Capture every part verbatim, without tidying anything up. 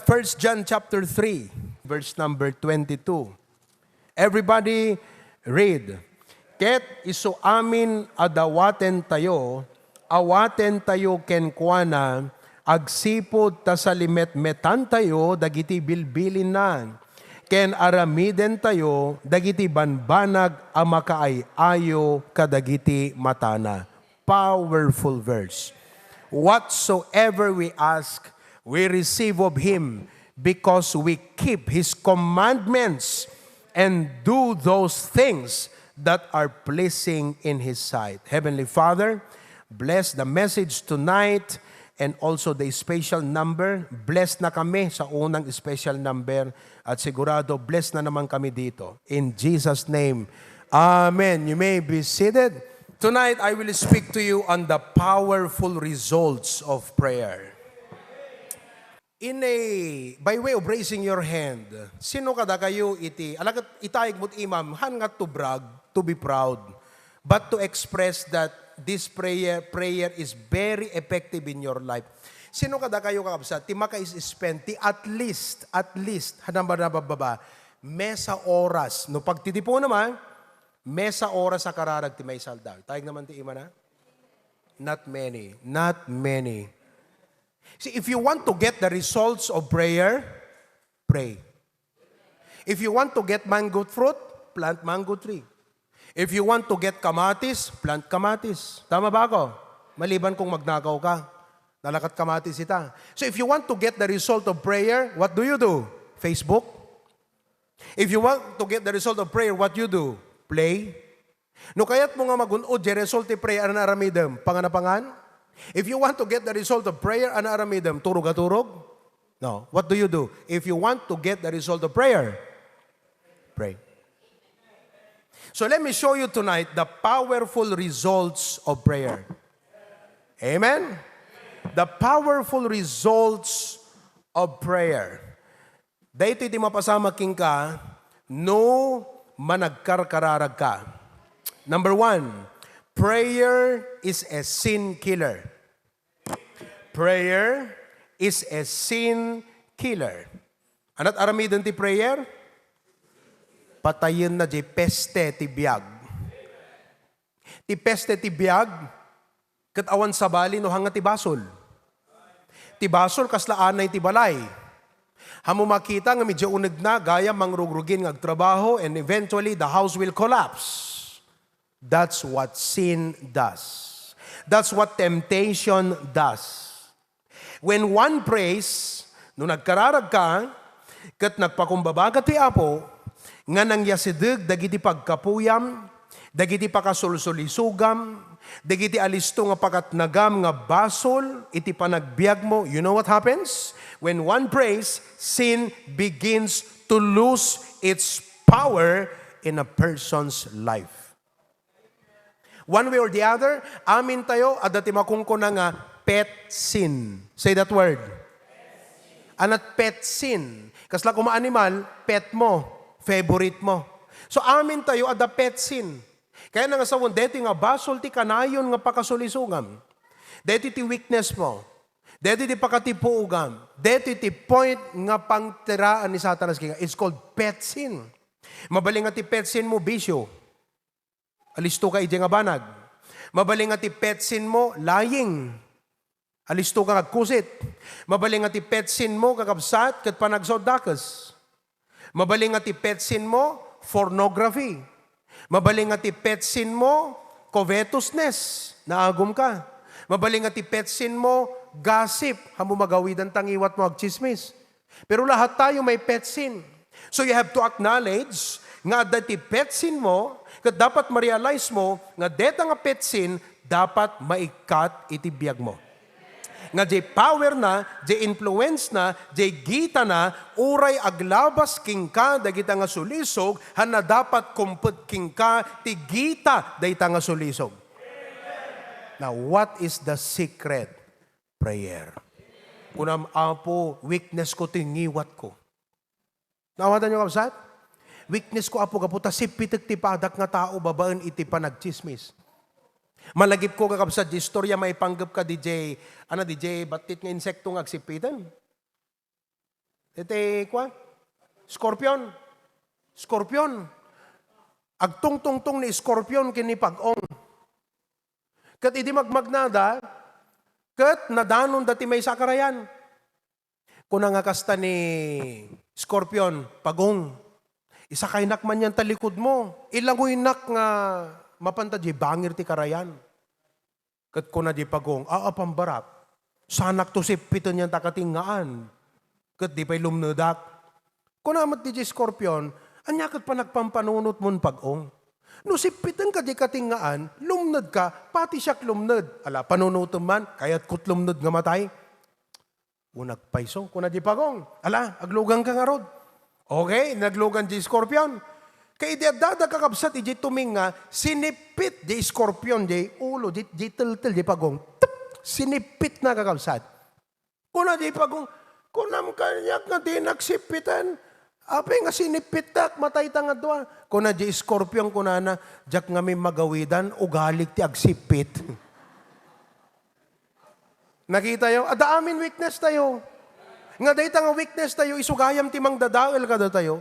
First John chapter three, verse number twenty-two. Everybody read. Ket isu amin a dawatentayo, awatentayo kenkuana, agsipud ta salimetmetantayo dagiti bilbilinna, ken aramidentayo dagiti banbanag a makaay-ayo kadagiti matana. Powerful verse. Whatsoever we ask, we receive of Him because we keep His commandments and do those things that are pleasing in His sight. Heavenly Father, bless the message tonight and also the special number. Bless na kami sa unang special number at sigurado bless na naman kami dito. In Jesus' name, amen. You may be seated. Tonight, I will speak to you on the powerful results of prayer. In a, by way of raising your hand, sino kadakayo iti, alagad itayag mo't imam, han nga to brag, to be proud, but to express that this prayer, prayer is very effective in your life. Sino kadakayo, kakabsat, ti maka-spend, ti at least, at least, hanang ba nabababa, mesa oras, no pagtitipo naman, mesa oras a kararag ti maisalda. Tayag naman ti imana? Not many, not many. See, if you want to get the results of prayer, pray. If you want to get mango fruit, plant mango tree. If you want to get kamatis, plant kamatis. Tama ba ako? Maliban kung magnakaw ka. Nalakat kamatis ita. So if you want to get the result of prayer, what do you do? Facebook? If you want to get the result of prayer, what you do? Play. No kayat mo nga magun-od jay result ti prayer, ano aramidem? Panganapangan? If you want to get the result of prayer, ano aramidem? Turog a turog? No. What do you do? If you want to get the result of prayer, pray. So let me show you tonight the powerful results of prayer. Amen? The powerful results of prayer. Daytoy ti mapasamak kenka no managkarkararag ka. Number one, prayer is a sin killer. Prayer is a sin killer. Anat aramiden ti prayer? Patayen na di peste ti biag. Ti peste ti biag, ket awan sabali no hanga ti basol. Ti basol kasla anay ti balay. Hamo makita nga medyo uneg na, gayam mangrugrugin nga agtrabaho, and eventually the house will collapse. That's what sin does. That's what temptation does. When one prays, no nagkararag ka, ket nagpakumbaba ka ti Apo, nga nangyasideg dagiti pagkapuyam, dagiti pakasulsulisogam, dagiti alisto nga pakatnagam nga basol iti panagbiagmo, you know what happens? When one prays, sin begins to lose its power in a person's life. One way or the other, amintayo, adda ti makunkuna nga pet sin. Say that word. Anat pet sin? Kasla koma animal, pet mo, favorite mo. So, amintayo, adda pet sin. Kayatna nga sawen, daytoy nga basol ti kanayon nga pakasulisogam. Daytoy ti weakness mo. Daytoy ti pakatipuogam. Daytoy ti point nga pangtiraan ni Satanas kenka. It's called pet sin. Mabalin nga ti pet sin mo, bisyo. Alisto ka idiay nga banag. Mabalin nga ti pet sin mo, lying. Alisto ka nga agkusit. Mabalin nga ti pet sin mo, kakabsat, ket panagsaud dakes. Mabalin nga ti pet sin mo, pornography. Mabalin nga ti pet sin mo, covetousness, naagum ka. Mabalin nga ti pet sin mo, gossip, hamo magawidan ta ngiwat mo agtsismis. Pero lahat tayo may pet sin. So you have to acknowledge nga adda ti pet sin mo, ket dapat ma-realize mo nga deta nga pet sin dapat maikkat iti biag mo. Nga jay power na, jay influence na, jay gita na, uray aglabas kenka dagita nga sulisog, han na dapat kumpet kenka ti gita dayta nga sulisog. Now, what is the secret? Prayer. Kunam, "Apo, weakness ko ti ngiwat ko." Naawatan niyo, kabsat? "Weakness ko, Apo, gapu ta sippitek ti padak nga tao babaen iti panagtsismis." Malagipko, kakabsat, di istorya maipanggep ka, D J, ano, D J, battit nga insekto nga agsippiten. Iti, kua? Scorpion. Scorpion. Agtungtungtong ni scorpion ken ni pag-ong. Ket idi magmagnada, ket nadanonda ti maysa a karayan. Kuna nga kasta ni scorpion, "Pagong, isakaynak man yan ta likudmo. Ilangoynak nga mapanta di bangir ti karayan." Ket kuna di pagong, "Aa, pambarak. Sanak to sippiten yan ta katingngaan. Ket di pay lumnedak." Kuna met di scorpion, "Ania ket panagpampanunotmon, pagong? No sippiten ka di katingngaan, lumned ka, pati siak lumned. Ala, panunotem man, kayatko't lumned nga matay." "Unag payso," kuna di pagong. "Ala, aglugan ka ngarud." Okay, naglugan di scorpion. Kay idi addada, kakabsat, iti tuminga, sinippit di scorpion, di ulo, di, di teltel, di pagong. Tep! Sinippitna, kakabsat. Kuna di pagong, "Kunam kaniak nga dinak sippitan. Apay nga sinippittak, matayta nga dua." Kuna di scorpion, kunana, "Diak ngamin magawidan, ugalik ti agsippit." Nakitayo? Adda amin weakness tayo. Nga dayta nga weakness tayo, isugayam ti mangdadael kadatayo.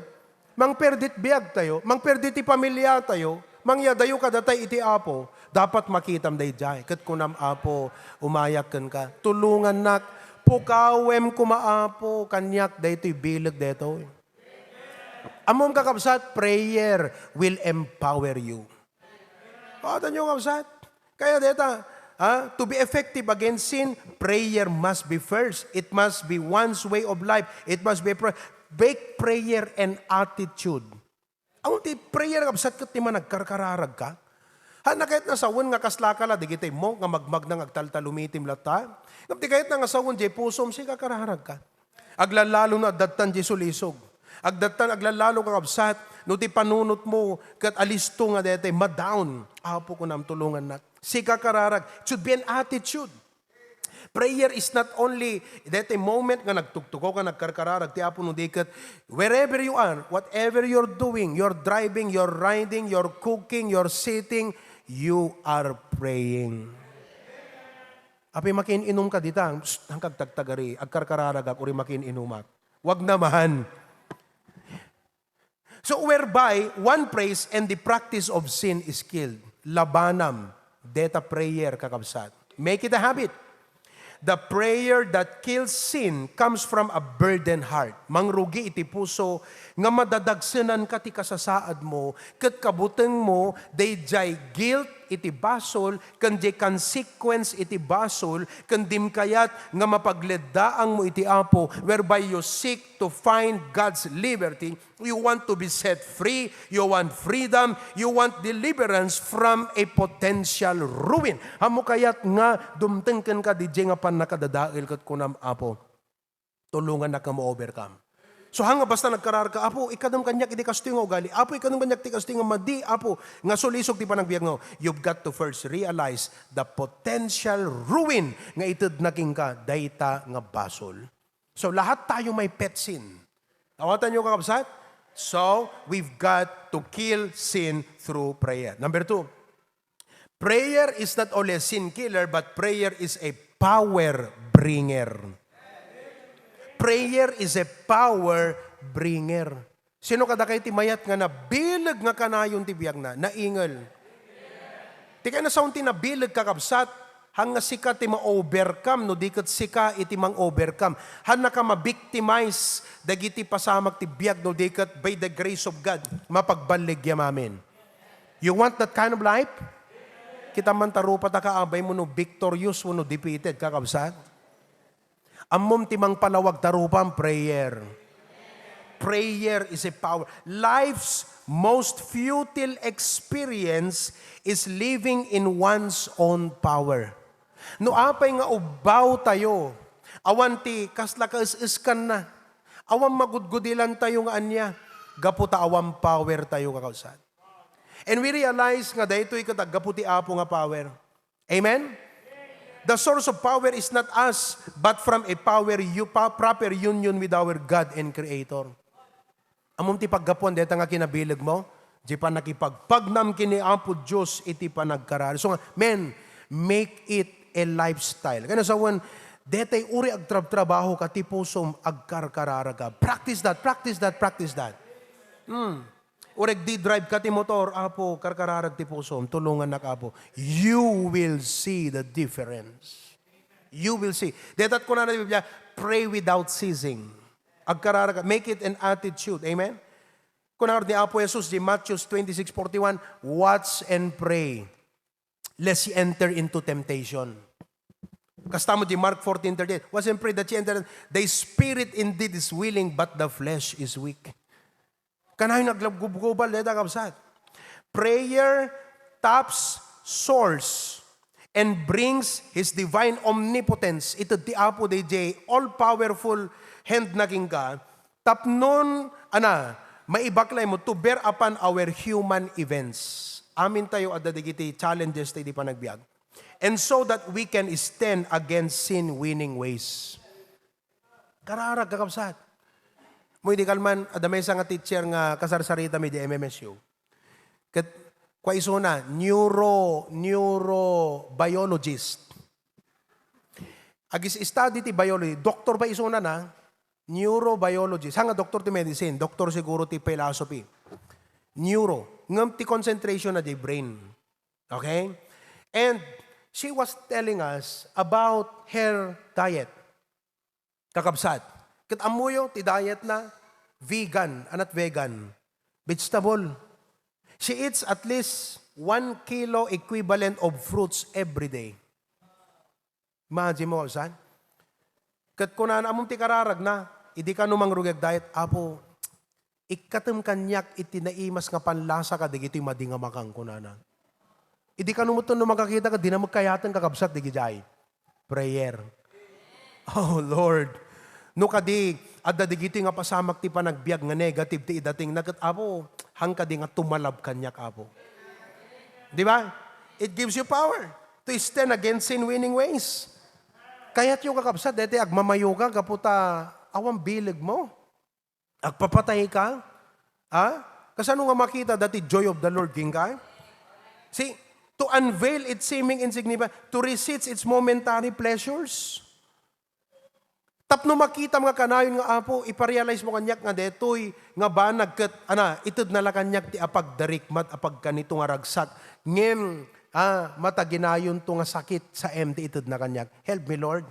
Mangperdit biag tayo, mangperdit ti pamilya tayo, mangyadayo kadatay iti Apo. Dapat makitam daydiay. Ket kunam, "Apo, umayak kenka. Tulongannak. Pukawem koma, Apo, kaniak daytoy bileg daytoy." Ammom, kakabsat, prayer will empower you. Awatanyo, kabsat. Kaya deta, ha? To be effective against sin, prayer must be first. It must be one's way of life. It must be pray-, bake prayer and attitude. Awan ti prayer, kabsat, ket ti managkarkararag ka. Ha, na kayat na sawen nga kasla ka la, digitay mo, nga magmagna nga agtaltalumitim latta. Ngem ti kayat na nga sawen, jay pusom, sika kararag ka. Aglalalo no addattan di sulisog. Agdattan, aglalalo, kakabsat, no ti panunot mo ket alisto nga daytay, ma-down. "Apo, kunam, tulongannak." Sika kararag. It should be an attitude. Prayer is not only daytay moment nga nagtugtugaw ka, nagkarkararag ti Apo, no di ket wherever you are, whatever you're doing, you're driving, you're riding, you're cooking, you're sitting, you are praying. Apay, makiin-inom ka dita, psst, hangkag tagtagari, agkarkararagak, uri makiin-inumak. Wag naman. So, whereby one prays and the practice of sin is killed. Labanam, deta prayer, kakabsat. Make it a habit. The prayer that kills sin comes from a burdened heart. Mangrugi iti puso nga madadagsenanka ti kasasaad mo, ket kabuteng mo daydiay guilt iti basol, ken di consequence iti basol, ken dim kayat nga mapagleddaang mo iti Apo, whereby you seek to find God's liberty. You want to be set free, you want freedom, you want deliverance from a potential ruin. Ammo kayat nga dumteng kenka didiay nga pannakadadael ket kunam, "Apo, tulongannak nga ma-overcome." So, ha nga basta nagkararag ka, "Apo, ikadem kaniak iti kastoy nga ugali. Apo, ikadem kaniak ti kastoy nga madi, Apo, nga sulisog ti panagbiag." No, you've got to first realize the potential ruin nga itedna kenka dayta nga basol. So, lahat tayo may pet sin. Awatanyo, kakabsat? So, we've got to kill sin through prayer. Number two, prayer is not only a sin killer, but prayer is a power bringer. Prayer is a power bringer. Sino kadakay ti mayat nga nabileg nga kanayon ti biagna? Naingel. Ti kayatna sawen ti nabileg, kakabsat, haan nga sika ti ma-overcome, no di ket sika iti mang-overcome. Haannaka ma-victimize dagiti pasamak ti biag, no di ket by the grace of God, mapagballigiam amin. You want that kind of life? Kita man ta rupata ka, abay mo no victorious wenno defeated, kakabsat. Ammom ti mangpalawag ta rupam, prayer. Prayer is a power. Life's most futile experience is living in one's own power. No apay nga ubbaw tayo, awan ti kasla kaes-eskanna, awan magudgudilan tayo nga ania, gapu ta awan power tayo, kakabsat. And we realize nga daytoy ket aggapu ti Apo nga power. Amen? The source of power is not us, but from a power, you, pa, proper union with our God and Creator. Ammom ti paggapuan dayta nga kinabileg mo? Di pannakipagpagnam ken ni Apo Dios iti panagkararag. So nga, men, make it a lifestyle. Kayatna sawen, Detay uri agtrabtrabaho ka, ti pusom agkarkararag ka. Practice that, practice that, practice that. Hmm. Uray agdi-drive ka ti motor, Apo, karkararag ti pusom, tulongannak, Apo. You will see the difference. You will see. Deta kunana ti Biblia, "Pray without ceasing." Agkararag ka, make it an attitude. Amen? Kuna ni Apo Jesus di Matthew twenty-six forty-one, "Watch and pray, lest ye enter into temptation." Kasta met di Mark fourteen thirty-eight, "Watch and pray that ye enter." "The spirit indeed is willing, but the flesh is weak." Kanayon nga aggubgubal dayta, kabsat. Prayer taps souls and brings His divine omnipotence. Ited ti Apo dayjay all-powerful hand na kenka. Tapnon, ana, maibaklay mo to bear upon our human events. Amintayo adda dagiti challenges ta idi panagbiag. And so that we can stand against sin winning ways. Kararag, kakabsat. Mo idi kalman, adda maysa nga teacher nga kasarsaritami di M M S U. Ket kua isuna, neuro-, neurobiologist. Agis-study ti biology, doktor ba isuna na? Neurobiologist. Ha nga doktor ti medicine, doktor siguro ti philosophy. Neuro. Ngem ti concentration na di brain. Okay? And she was telling us about her diet. Kakabsat. Ket ammoyo ti diet na, vegan, anat vegan, vegetable. She eats at least one kilo equivalent of fruits every day. Imagine mo, kabsat? Ket kunana, ammom ti kararagna, idi kano mangrugi agdiet, "Apo, ikkatem kaniak iti naimas nga panlasa kadagitoy madi nga makan," kunana. Idi kano met no makakita ket dina met kayaten, kakabsat, dagijay prayer. Oh, Lord. No kadi, adda dagitoy nga pasamak ti panagbiag nga negative ti idatingna, ket, "Apo, han kadi nga tumalab kaniak, Apo." Di ba? It gives you power to stand against sin winning ways. Kayatyo, kakabsat, daytoy agmamayoga gapu ta awan bileg mo. Agpapatay ka? Ha? Kasano nga makita dati joy of the Lord, gingga? See, to unveil its seeming insignificant, to resist its momentary pleasures. Tapno makitam nga kanayon nga, "Apo, iparealize mo kaniak nga detoy nga banag ket, ana, itedna la kaniak ti apagdarikmat, apagkanito nga ragsak, ngem, ah, mataginayonto nga sakit sa M D itedna kaniak. Help me, Lord."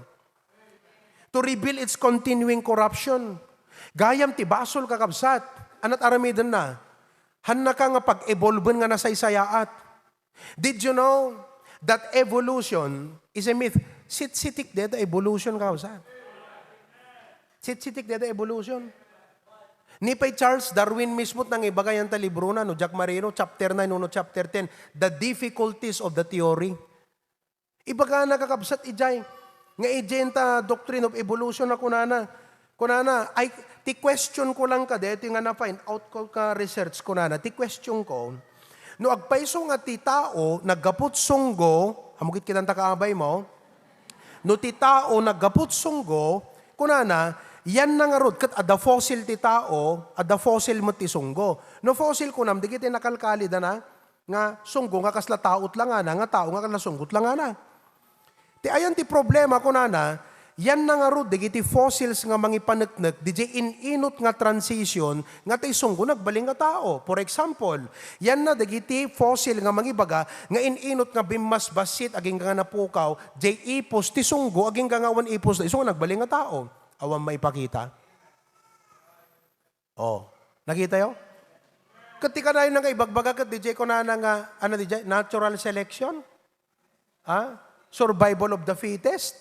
To reveal its continuing corruption. Gayam ti basol, kakabsat, anat aramidenna. Hannaka nga pag-evolven nga nasaysayaat. Did you know that evolution is a myth? Sitsitik deta evolution, kakabsat. Sitsitik deta evolution. Ni pay Charles Darwin mismo nangibaga yan ta librona, no, Jack Marino, chapter nine, no, chapter ten, The Difficulties of the Theory. Ibagana, kakabsat, ijay, nga ijay ta doctrine of evolution a kunana. Kunana, ay, ti question ko lang kadi, iti nga na-find out ko ka research kunana, ti question ko, no agpayso nga ti tao naggaput sunggo, ammok it kitanta kaabay mo, no ti tao naggaput sunggo, kunana, yan na ngarud, ket adda fossil ti tao, adda fossil met ti sunggo. No fossil kunam, dagiti nakalkalidana, nga sunggo nga kasla taot langana, nga tao nga kasla sunggot langana. Ti ayan ti problema, kunana, yan na ngarud dagiti fossils nga mangipaneknek, dijay in-inut nga transition, nga ti sunggo nagbalin nga tao. For example, yan na dagiti fossil nga mangibaga, nga in-inut nga bimmasbassit, agingga nga napukaw, jay ipus ti sunggo, agingga nga awan ipus, isu nga nagbalin nga tao. Awan maipakita. Oh, nakita yo? Ket ti kanayon nga ibagbaga ket dijay kunana nga, ano dijay? Natural selection? Ha? Survival of the fittest?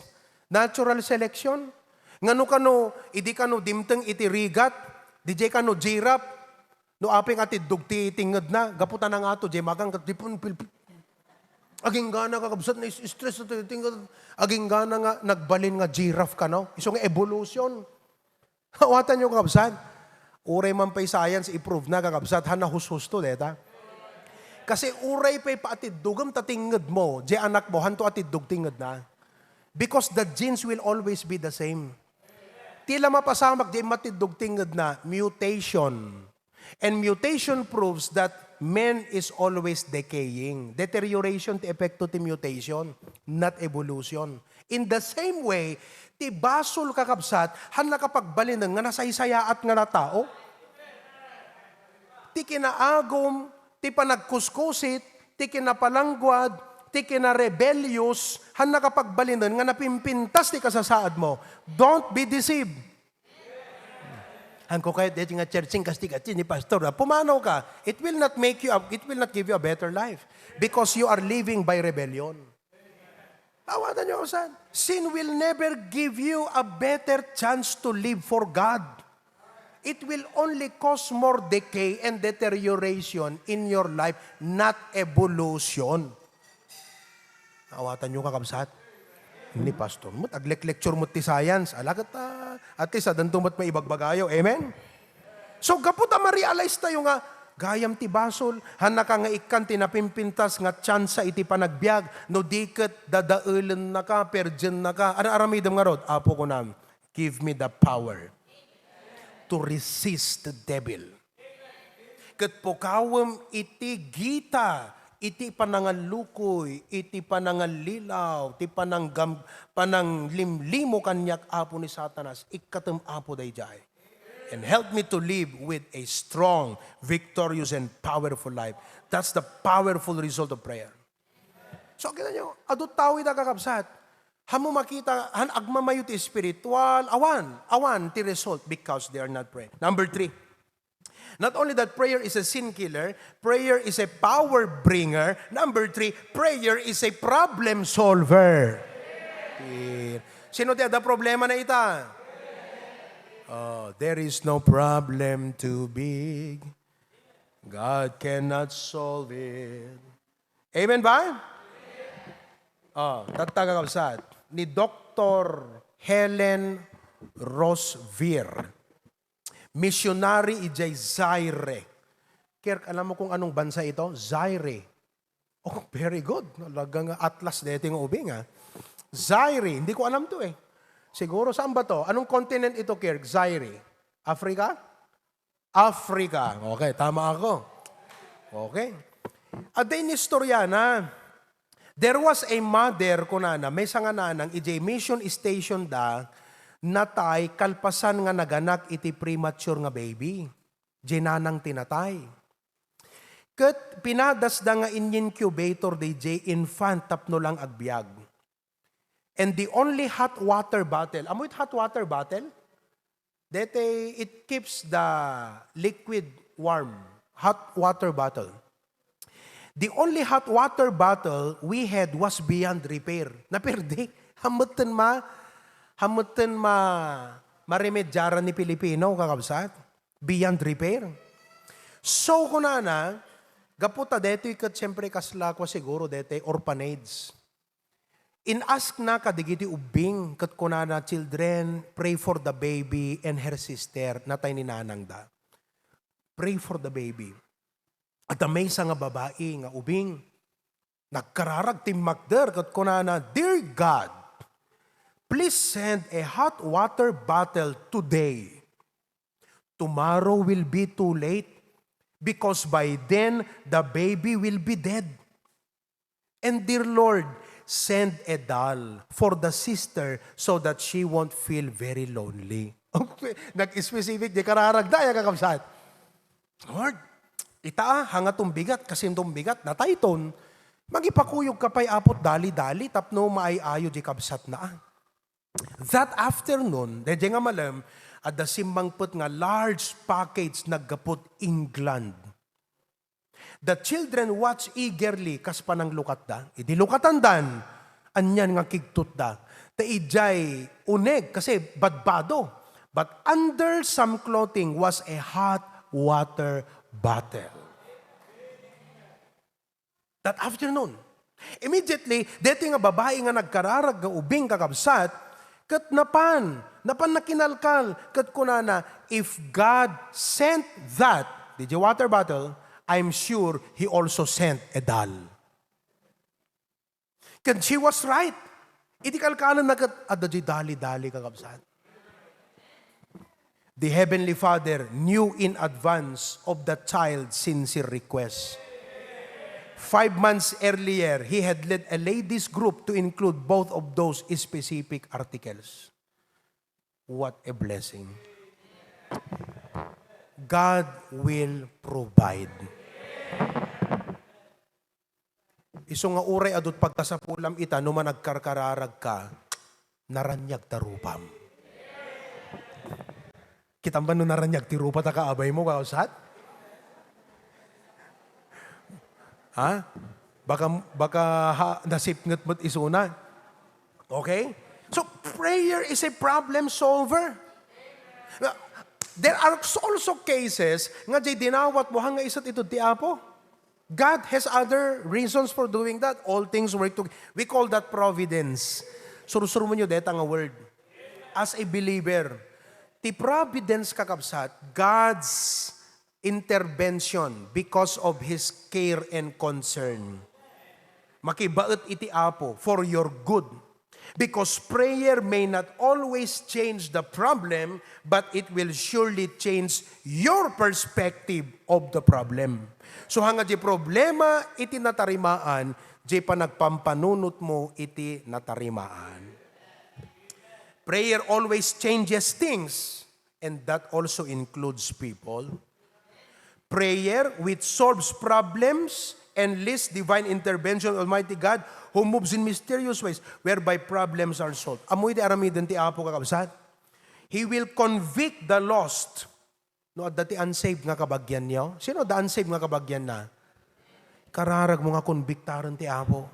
Natural selection? Ngano kano, idi kano dimteng iti rigat, dijay kano giraffe, no apay nga atiddog ti tingngedna, gapu ta nangato, dijay makan ket di pun-, pil-, pil-, aginggana, kakabsat, na-stress ti tingnged, aginggana nga nagbalin nga giraffe kano. Isu nga evolution. Awatanyo, kakabsat. Uray man pay science, i-prove na, kakabsat, han nahushusto deta. Kasi uray pay paatiddogem ta tingnged mo, dijay anak mo, hanto atiddog tingngedna. Because the genes will always be the same. Ti la mapasamak dijay matiddog tingngedna, mutation. And mutation proves that man is always decaying. Deterioration ti epekto ti mutation, not evolution. In the same way, ti basol, kakabsat, han nakapagbalinen nga nasaysayaat nga natao. Ti kinaagum, ti panagkuskusit, ti kinapalangguad, ti kinarebellious, han nakapagbalinen nga napimpintas ti kasasaad mo. Don't be deceived. Hanko kayat deti nga churching kastigati ni pastor, ah, pumanaw ka. It will not make you, a, it will not give you a better life because you are living by rebellion. Awatan niyo, saan? Sin will never give you a better chance to live for God. It will only cause more decay and deterioration in your life, not evolution. Awatan niyo, kakabsat. Ni pastor met, aglek-lecture met ti science. Ala ket, ah, at least, adanto met maibagbagayo. Amen? So, gapu ta ma-realize tayo nga, gayam ti basol, hanaka nga ikkan ti napimpintas nga tsansa iti panagbiag, no di ket dadaelennaka, perdiennaka. Ar-aramidem ngarud, Apo, kunam, give me the power to resist the devil. Ket pukawem iti gita, iti panangallukoy, iti panangallilaw, ti pananggam-, pananglimlimo kaniak, Apo, ni Satanas. Ikkatem, Apo, daydiay. And help me to live with a strong, victorious, and powerful life. That's the powerful result of prayer. So, kita nyo, adu tawen ita, kakabsat. Hanmo makita, han agmamayo ti spiritual, awan, awan ti result because they are not praying. Number three, not only that prayer is a sin killer, prayer is a power bringer. Number three, prayer is a problem solver. Sino ti adda problema na ita? Oh, there is no problem too big. God cannot solve it. Amen ba? Oh, tatta, kakabsat, ni Doktor Helen Rosvier, missionary idiay Zaire. Kirk, alam mo kung anong bansa ito? Zaire. Oh, very good. Talagang atlas deti nga ubing, ah. Zaire, hindi ko alam to eh. Siguro, saan ba to? Anong continent ito, Kirk? Zaire? Africa? Africa. Okay, tama ako. Okay. Adda inistoryana. There was a mother, kunana, maysa nga nanang, idiay mission station da, natay, kalpasan nga naganak iti premature nga baby. Diay nanang ti natay. Ket pinadasda nga in incubator daydiay infant tapno lang agbiag. And the only hot water bottle, amoy hot water bottle? Dete, it keeps the liquid warm. Hot water bottle. The only hot water bottle we had was beyond repair. Naperde. Hametten ma, hametten ma, maremedyaran ni Pilipino, kakabsat. Beyond repair. So, kunana, gapu ta detoy ket siyempre kasla ko siguro detoy orphanage. In-ask na kadigiti ubbing ket kunana, "Children, pray for the baby and her sister." Natay ni nanangda. Pray for the baby. Adda maysa nga babai nga ubing, nagkararag, timmakder ket kunana, "Dear God, please send a hot water bottle today. Tomorrow will be too late because by then the baby will be dead." And dear Lord, send a doll for the sister so that she won't feel very lonely. Nag-specific di kararagda, ya kakabsat. Lord, ita, ah, hangaton bigat, kasinton bigat, natayton. Mangipakuyog ka pay, Apo, dali-dali, tapno maay-ayo di kabsatna, ah. That afternoon, daydiay nga malem, adda simmangpet nga large package naggapud England. The children watch eagerly kas pananglukatda. Idi lukatandan, anian nga kigtotda. Ta idiay uneg, kasi badbado. But under some clothing was a hot water bottle. That afternoon, immediately, deti nga babai nga nagkararag nga ubing, kakabsat, ket napan, napan nakinalkal, ket kunana, "If God sent that," diay water bottle, "I'm sure He also sent a doll." Ken she was right. Iti kalkalanna ket adda diay dali-dali, kakabsat. The Heavenly Father knew in advance of the child's sincere request. Five months earlier, He had led a ladies group to include both of those specific articles. What a blessing. God will provide. Isu nga uray adut pagkasapulam ita, no managkarkararag ka, naraniag ta rupam. Kitam ba no naraniag ti rupa ta kaabay mo, kakabsat? Ha? Baka, baka ha, nasipnget met isuna. Okay? So, prayer is a problem solver. There are also cases nga jay dinawat mo, hanga isut itud ti Apo. God has other reasons for doing that. All things work together. We call that providence. Sursurmonyo deta nga word. As a believer, ti providence, kakabsat, God's intervention because of His care and concern. Makibaet iti Apo for your good. Because prayer may not always change the problem, but it will surely change your perspective of the problem. So, hanga di problema iti natarimaan, di panagpampanunot mo iti natarimaan. Prayer always changes things, and that also includes people. Prayer which solves problems and leads divine intervention of Almighty God who moves in mysterious ways, whereby problems are solved. Ammoy ti aramiden ti Apo, kakabsat. He will convict the lost. No, adda ti unsaved nga kabagianyo? Sino adda unsaved nga kabagianna? Kararag mo nga konbiktaren ti Apo.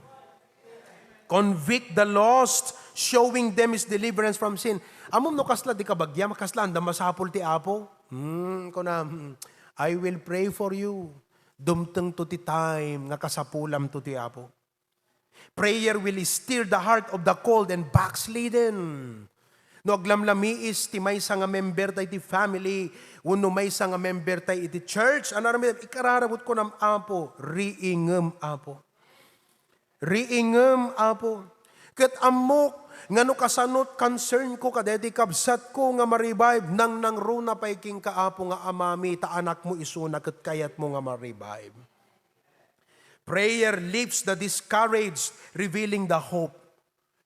Convict the lost, showing them His deliverance from sin. Ammom no kasla di kabagiam, kasla anda masapul ti Apo? Hmm, kuna, hmm, "I will pray for you." Dumteng to ti time nga kasapulam to ti Apo. Prayer will stir the heart of the cold and backslidden. No aglamlamiis ti maysa nga member tay ti family, wenno maysa nga member tay iti church, ano aramidem, ikararag met kunam, "Apo, riingem, Apo. Riingem, Apo. Ket ammok nga no kasanot concern ko kadaydi kabsatko nga ma-revive, nangnangruna pay kenka, Apo, nga amami, ta anakmo isuna ket kayatmo nga ma-revive." Prayer lifts the discouraged, revealing the hope.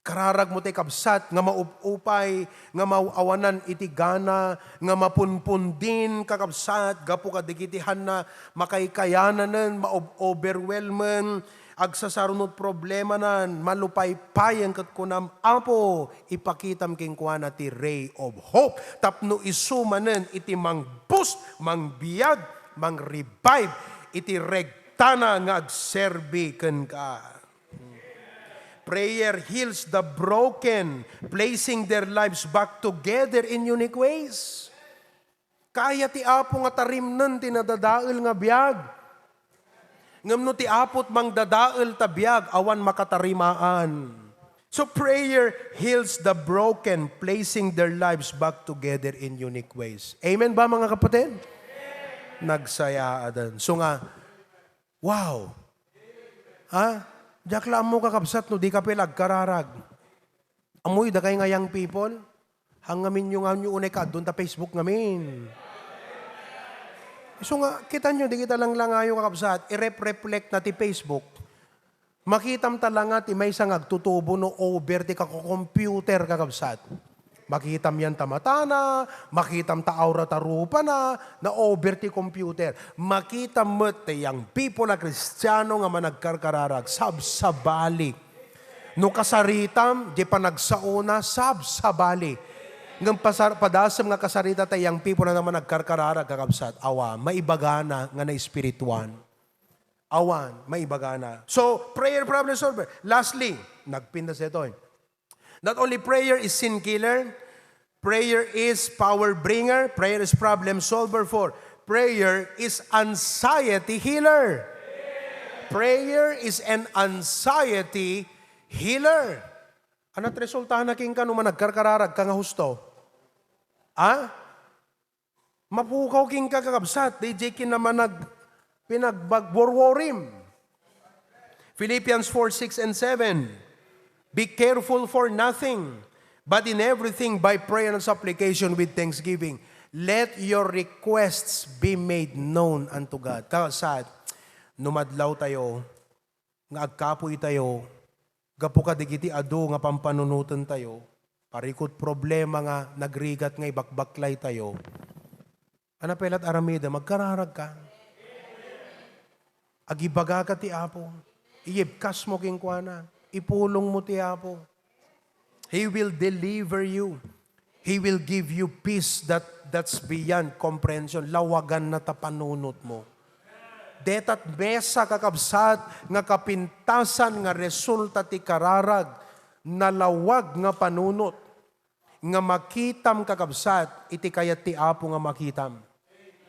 Kararag mo tay kabsat nga maub-upay, nga maaw-awanan iti gana, nga mapunpundin, kakabsat, gapu kadagiti hanna makaykayananen, maob-, overwhelmen, agsasarunot problemanan, malupaypayen ket kunam, "Apo, ipakitam kenkuana ti ray of hope." Tapno isu manen iti mang-boost, mangbiag, mang-revive iti reg- tana nga agserbi kenka. Prayer heals the broken, placing their lives back together in unique ways. Kaya ti Apo nga tarimnen ti nadadael nga biag. Ngem no ti Apo ti mangdadael ta biag, awan makatarimaan. So prayer heals the broken, placing their lives back together in unique ways. Amen ba, mga kapatid? Nagsayaadan. So nga, wow. Ha? Diak la ammo, kakabsat, no di ka pay la agkararag. Ammoy, dakay nga young people, hanggaminyo nga nyo unay kaadun ta Facebook ngamin. So nga, kita nyo, di kita langlangayo, kakabsat, i-rep-reflect na ti Facebook. Makitam ta la nga ti maysa nga agtutubo no over ti kakomputer, kakabsat. Makitam yan ta matana, makitam ta aura ta rupana, na over ti computer. Makitam met ti young people a Kristiano nga managkarkararag, sabsabali. No kasaritam, di panagsaona, sabsabali. Ngem pasar-, padasem nga kasarita ti young people a managkarkararag, kakabsat, awa, maibagana nga naespirituan. Awan, maibagana. So, prayer problem solver. Lastly, nagpintas detoy. Not only prayer is sin killer, prayer is power bringer, prayer is problem solver. For prayer is anxiety healer. Prayer is an anxiety healer. Ano ti resultana kenka no managkarkararag ka nga husto? Ha? Mapukaw kenka, kakabsat, dayjay kinamanag-, pinagbagworworim. Philippians four, six and seven, "Be careful for nothing, but in everything by prayer and supplication with thanksgiving, Let your requests be made known unto God. Kakabsat, no madlawtayo nga agkapuy tayo, gapu kadagiti adu nga pampanunotentayo, parikut problema nga nagrigat nga ibakbaklay tayo, ania pay la't aramidem, agkararagka. Agibagaka ti Apo. Iyibkasmo kenkuana. Ipulongmo ti Apo. He will deliver you. He will give you peace that, that's beyond comprehension. Lawaganna ta panunotmo. Deta't mesa, kakabsat, nga kapintasan nga resulta ti kararag, nalawag nga panunot, nga makitam, kakabsat, iti kayat ti Apo nga makitam.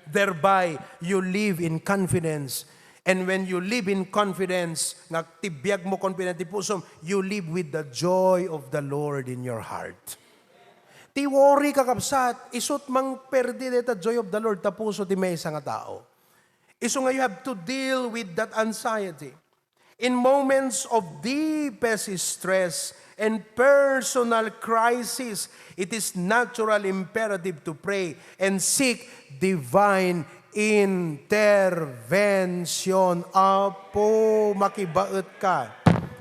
Thereby, you live in confidence. And when you live in confidence, nga ti biagmo confident ti pusom, you live with the joy of the Lord in your heart. Ti worry, kakabsat, isu't mangperdi deta joy of the Lord ta puso ti maysa nga tao. Isu nga you have to deal with that anxiety. In moments of deepest stress and personal crisis, it is natural imperative to pray and seek divine intervention. Apo, makibaet ka.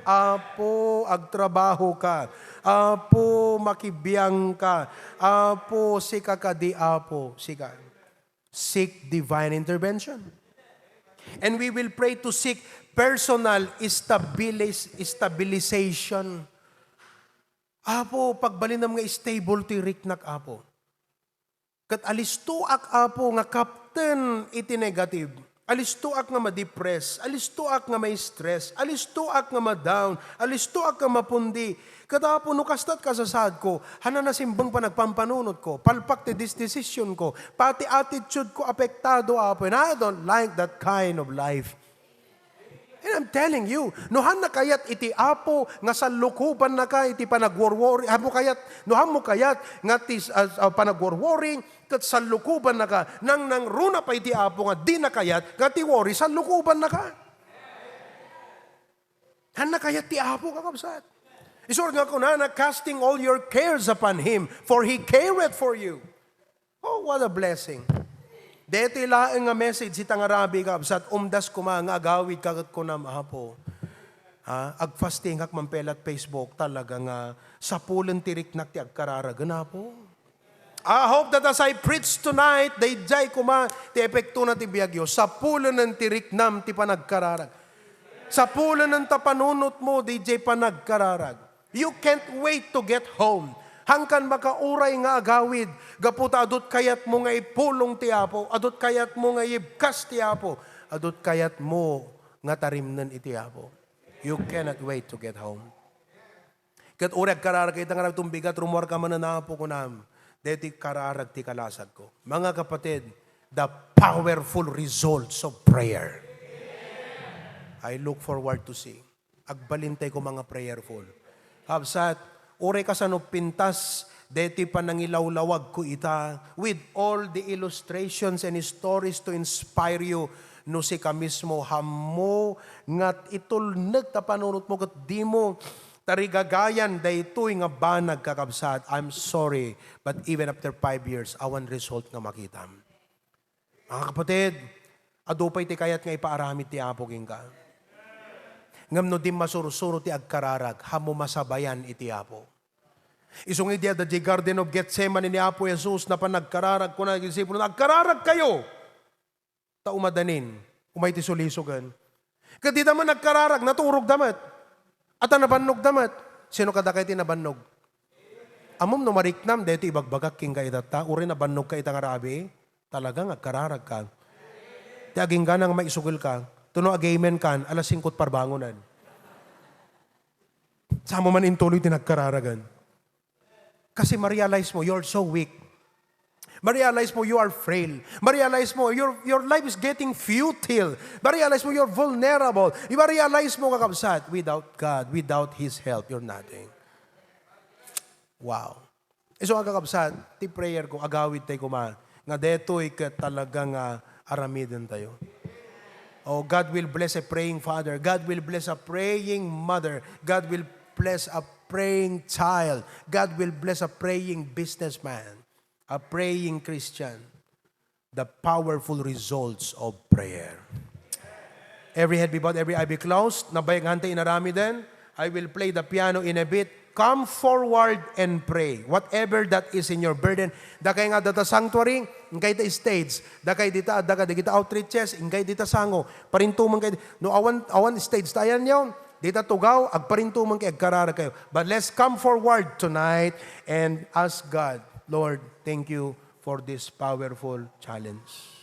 Apo, agtrabaho ka. Apo, makibiang ka. Apo, sika kadi, Apo, sika. Seek divine intervention. And we will pray to seek personal stabilis-, stabilization. Apo, pagbalinam nga stable ti riknak, Apo. Ket alistoak, Apo, nga kapten iti negative. Alistoak nga ma-depress. Alistoak nga ma-stress. Alistoak nga ma-down. Alistoak nga mapundi. Ket, Apo, no kasta't kasasaadko, haan a nasimbeng panagpampanunotko, palpak ti dis-, decisionko, pati attitude ko apektado, Apo, and I don't like that kind of life. And I'm telling you, no haanna kayat iti Apo nga sallukobannaka iti panagworworry, haanmo kayat, no haanmo kayat nga ti, ah, ah, panagworworry ket sallukobannaka, nangnangruna pay ti Apo nga dina kayat nga ti worry sallukobannaka. Haanna kayat ti Apo, kakabsat. Isu nga kunana, "Casting all your cares upon Him, for He careth for you." Oh, what a blessing. Daytoy laeng nga message ita nga rabii, kakabsat, umdas koma nga agawidka ket kunam, "Apo, ha, agfastingak man pay la't Facebook, talaga nga sapulen ti riknak ti agkararagen, Apo." I hope that as I preach tonight, daydiay koma ti epektona ti biagyo. Sapulenen ti riknam ti panagkararag. Sapulenen ta panunotmo, daydiay panagkararag. You can't wait to get home. Haankan makauray nga agawid, gapu ta adu't kayatmo nga ipulong ti Apo, adu't kayatmo nga ibkas ti Apo, adu't kayatmo nga tarimnen iti Apo. You cannot wait to get home. Ket uray agkararagka ita nga rabii, tumbigat, rummuarka manen, "Apo," kunam, "daytoy kararag ti kalasagko." Mga kapatid, the powerful results of prayer. I look forward to see. Agbalintay koma nga prayerful. Kabsat, uray kasano pintas, daytoy panangilawlawagko ita, with all the illustrations and stories to inspire you, no sika mismo, haanmo nga itulnek ta panunotmo ket dimo tarigagayan daytoy nga banag, kakabsat, I'm sorry, but even after five years, awan result nga makitam. Mga kapatid, adu pay ti kayat nga ipaaramid ti Apo kenka. Ngem no dimmasursurot ti agkararag, haanmo masabayan iti Apo. Isu nga idi adda diay Garden of Gethsemane ni Apo Jesus, napan nagkararag, kuna dagiti disipulona, "Agkararagkayo!" Ta umadanin, umay ti sulisogen. Ket dida met nagkararag, naturogda met. Ata nabannogda met. Sino kadakay ti nabannog? Ammom no mariknam, daytoy ibagbagak kenka itatta, uray nabannogka ita nga rabii, talaga nga agkararagka. Ti aginggana nga maisugelka, ta no ag-amen kan, alas singko ti parbangonan. Saan mo man intuloy ti nagkararagan. Kasi ma-realize mo, you're so weak. Ma-realize mo, you are frail. Ma-realize mo, your, your life is getting futile. Ma-realize mo, you're vulnerable. Ma-realize mo, kakabsat, without God, without His help, you're nothing. Wow. Isu nga, kakabsat, ti prayer ko, agawid tayo koma, nga detoy ket talaga nga aramiden tayo. Oh, God will bless a praying father. God will bless a praying mother. God will bless a praying child. God will bless a praying businessman. a praying Christian, the powerful results of prayer. Every head be bowed, every eye be closed. Nabayag nga hantay inaramiden. I will play the piano in a bit. Come forward and pray. Whatever that is in your burden. Dakay nga data sanctuary, ingkay ta stage. Dakay dita, dakay dagita outreaches, ingkay dita sango. Parintuman kay, no awan, awan stage, tayan nyo. Dita tugaw, agparintuman kay, agkararag kayo. But let's come forward tonight and ask God, Lord, thank you for this powerful challenge.